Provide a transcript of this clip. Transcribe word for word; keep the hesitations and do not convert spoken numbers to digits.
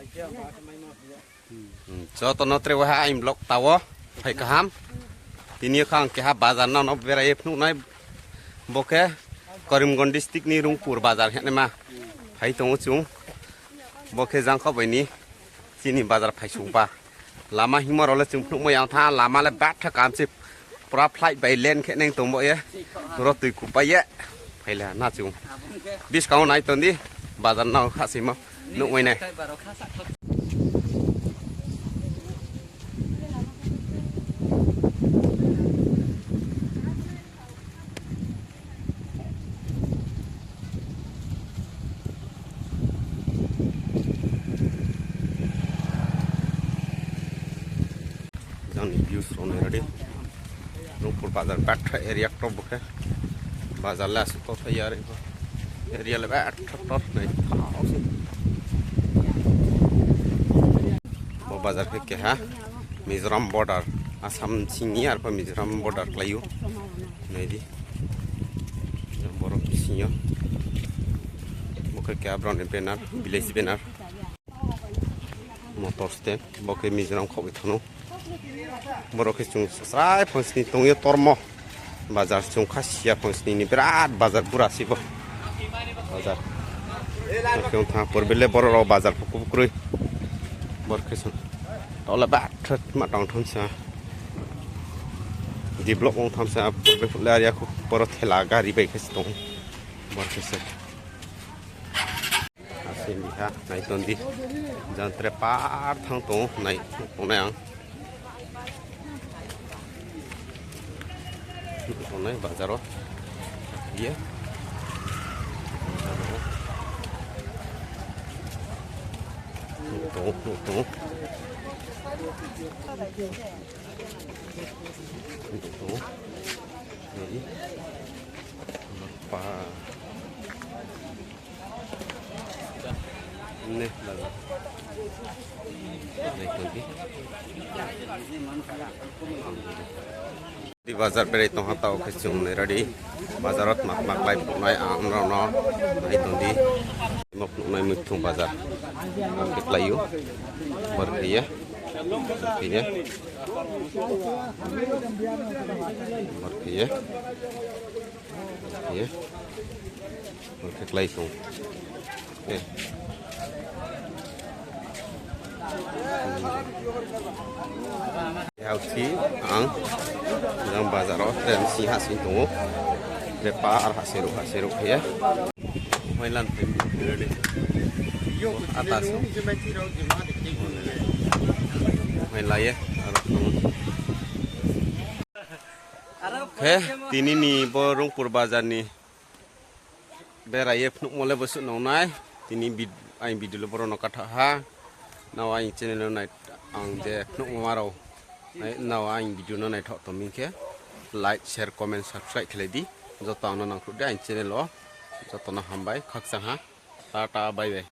Hmm, joto no tre waha aini vlog tao, phai kaham. Tini yo kha ang keha bazar no no berai ye phnuh nai. Bo khe Karimganj district ni Rungpur bazar hingnaima. Phai tong ou chung. Bo khe jangkhaoh bai ni chini bazar phaisungba. Lama hingmo rao le chung phnuhmo yang tha, lama le batha kam se. Pura flight bai land khe neng tongbo ye. Ro tui kupai ye. Phai le na chung. Buskang wo nai tong di. Bazar no kha simo. Nuhmai nai. Jang ni views rao nai ra di. Rungpur bazar batha area ktor bo khe. Bazar le asuh ktor phai ya re bo. Area le batha ktor nai thao se. Bo bazar khe keha Mizoram border, Assam sing ni arphuh Mizoram border klái ou. Nai di. Borok bising yo. Bo khe keha brao ni banner, village banner. Motor stand, bo khe Mizoram khaoh bai thang ou. Boro khe chung srai phangsni tong ye tormo. Bazar chung kha siya phangsni ni birat bazar bura se bo. Bazar. Bo khe ong tha purbe le boro rao bazar pho kubukroi. Boro khe chung. Tao le batha ma tang tham sa. Develop ong tham sa purbe phuh le area khu boro thela gari bai khe se tong ou. Boro khe se. Asing biha nai tong di. Jang tre par thang tong ou, nai tong nai ang. Tong nai bazar wo. Ye. Tong, tong, tong. Tong. Nai. Pa. Ne, bazar. Nai tong di. Di bazar berai tong ha tao khe chung nai ra di. Bazar wo tma tma klái phnuh nai ang nrao no nai tong di. Mo phnuh nai muithung bazar. Ang khe klái ou. Bar khe ye. Bar khe ye. Bar khe ye. Ye. Bo khe klái tong. Eh. Yausi ang jang bazar wo tren si ha sing tong ou. Tre par ha se ruh ha se ruh khe ye. Mai lan tren ready. Ata so. Mai la ye. Aro tong. Khe, tini ni bo Rungpur bazar ni berai ye phnuhmo le bo suh nang nai. Tini vid-, aini video le boro no katha ha. Nrao aini channel no nai, ang je phnuhmo ma rao. Nai, nrao aini video no naithoh tong mi khe, like, share, comment, subscribe khe lai di. Joto ang no nangkhruh di aini channel wo. Joto no hambai, khakchang ha. Tata, bye bye.